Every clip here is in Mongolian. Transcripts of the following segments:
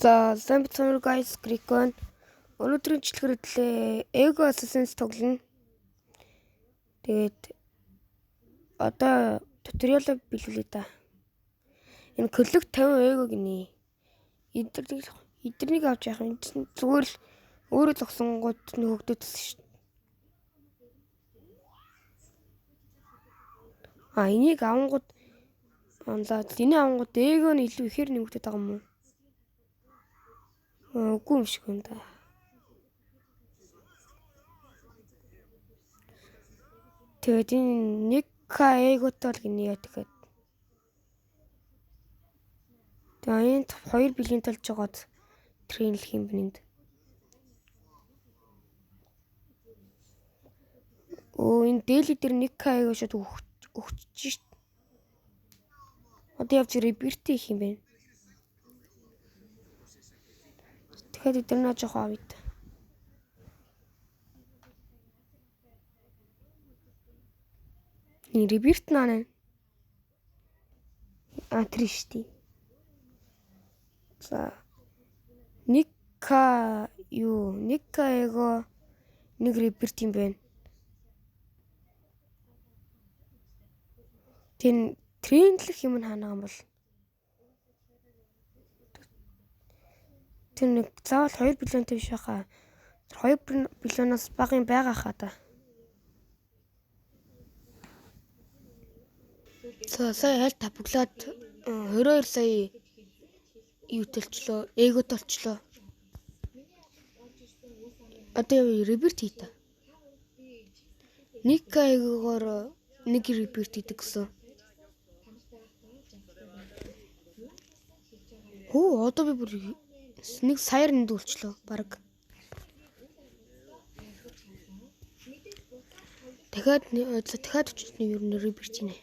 За, сайн бацхан guys, Gricon. Өнөөдрийн бичлэгээр хөдлөө Ego Assassins тоглоно. Тэгээд одоо tutorial бэлгэлээ да. Энэ collect 50 Ego гинэ. Эдэрнийг авч яах юм? Зүгээр л өөрөө зогсонгууд нөгөөдөд шүү дээ. А энийг авангууд за энэ авангууд Ego нь илүү ихээр нэмэгдээд байгаа юм уу? Үгүй юм шиг байна да. Тэгээд энэ 1K эготой л гинэ яа тэгэхээр. Тэгээ энд 2 бэлгийн толж жагаад тренлэх юм байна энд. Өө энэ дээли дээр 1K эго шууд өгч шít. Одоо явж реберт хийх юм байна. Тэгэхээр эдгээр наа жоохон авъя. Энэ реберт наа. А тэр штий. За 1K юу 1K эго нэг реберт юм байна. Тэр трендлэх юм нь хаана юм бол тэр нэг заавал 2 биллионтой биш байхаа. 2 биллионоос бага юм байгаа хаа та. За сая аль тавглаад 22 сая юу төлчлөө, эго толчлоо. Одоо яа реберт хий та. 1К эгогоор нэг реберт хийдэг гэсэн. Хөө одоо би бүр нэг саяар нэдүүлчлээ баг. Дахиад очиж нэг ер нь реберт хийнэ.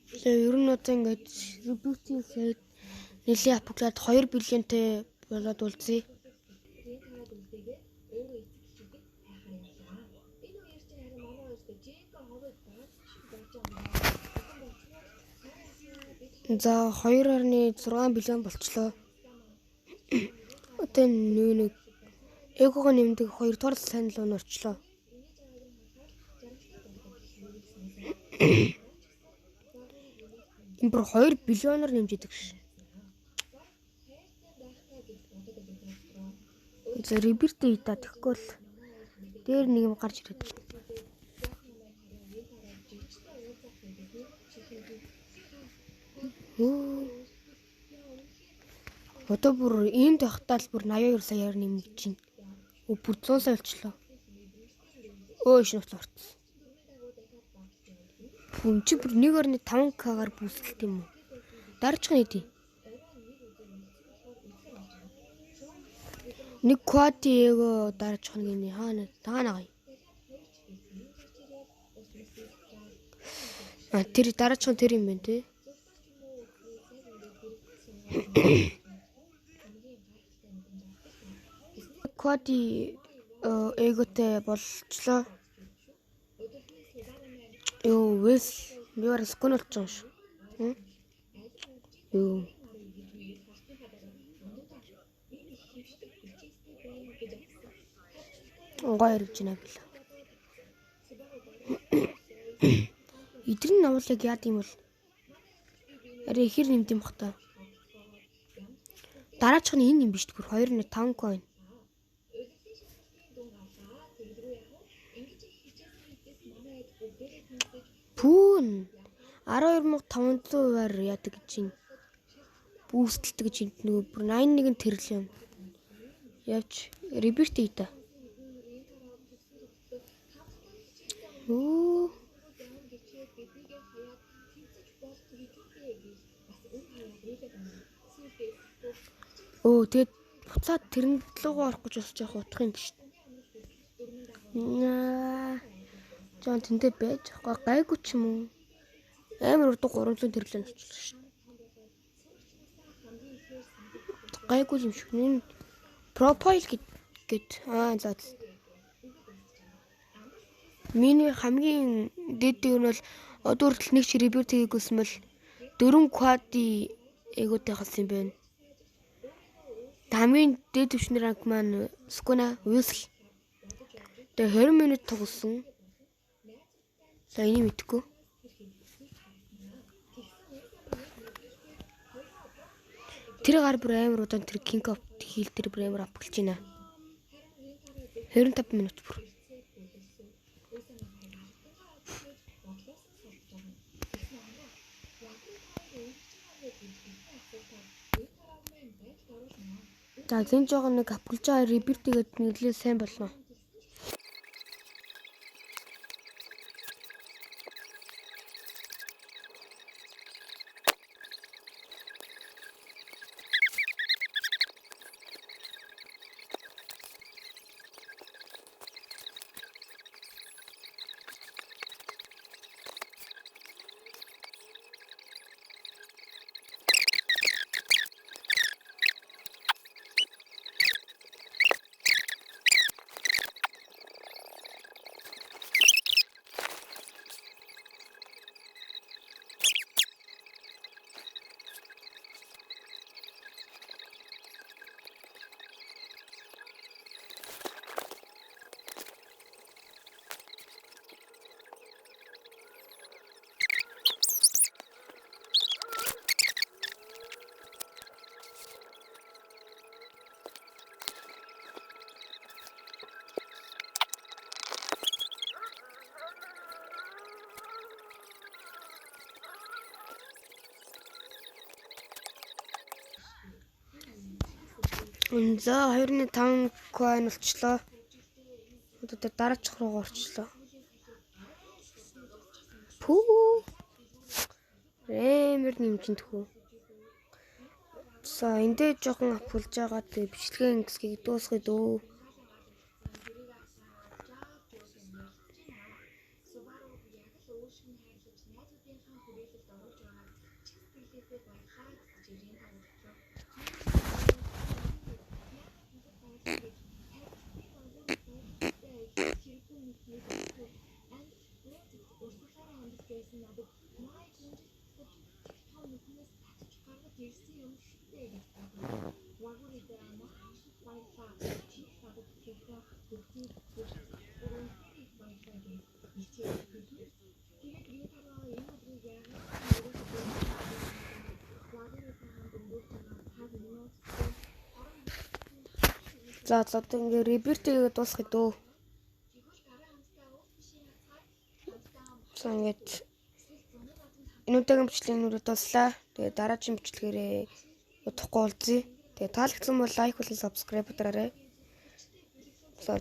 Тэгээ ер нь одоо ингээд ребертийн сайд нэлийн апглаад 2 биллионтэй болоод үлдсэе. За 2.6 биллион болчлоо. Одоо нэг эгого нэмдэг 2 дугаар сайн руу норчлоо. Энэ бүр 2 биллионоор нэмж идэг ш. За реберт хийдэ тэгэхгүй л дээр нэг юм гарч ирээд. Одоо бүр энд байхдаа л бүр 82 саяар нэмэгдэж байна. Бүр 100 сая болчлоо. Өө шинэ орсон. Хүн чи бүр 1.5К-гаар бүсэлт юм уу? Дараачих нь хэдий? Нэг квати эго дараачих нь гинэ. Хаана таана гай. А тэр дараачих нь тэр юм байна те. Квати эготэй болчлоо. Юу вэс би бараг скон болчих юм шүү. Юу. Гой хэрэг жина билээ. Эдгээр навуулыг яад юм бол арай ихэр нэмд юм бах та. Дараачих нь энэ юм биш бүр 2.5 coin. Пүүн 12500%-аар яадаг гэж юм. Бүүстэлдэг гэж юм нөгөө бүр 81 триллион. Явж реберт хий та. Өө. Өө тэгээд буцаад тэрэн лугаа орох гэж бас жоох утах юм биш. Наа. Жон тэндээ байж байгаа гайгүй ч юм уу. Амар урд 300 триллион болчихлоо шүү дээ. Гайгүй юм шиг. Энэ профайл гэд аа за. Миний хамгийн дээд дээр нь бол одоо хүртэл нэг ч реберт хийгээгүйсэн бол 4 quad-ийн эготой халсан юм байна. Хамгийн дээд түвшний rank маань Sukuna Weasel. Тэгээ 20 минут тоглосон. За энийг мэдэхгүй. Тэр гар бүр амар удаан тэр King of Hill тэр бүр амар апглж байна. 25 минут бүр. За гин жоохон нэг апглж байгаа rebirth тэгээд нэглээ сайн болно. За 2.5 coin болчлоо. Одоо дараачих руу орчлоо. Пүү. Рэмэр нэмжинд хүү. За эндээ жоохон апулж байгаа тэгээ бичлэгээ ингэсгийг дуусгая дөө. За одоо ингээ rebirth хийгээд дуусгая дөө. За ингээд энэ удаагийн бичлэгийн нүрээ дуслаа. Тэгээ дараагийн бичлэгээрээ удахгүй уулзъя. Тэгээ таалагдсан бол лайк болон subscribe дараарай. За.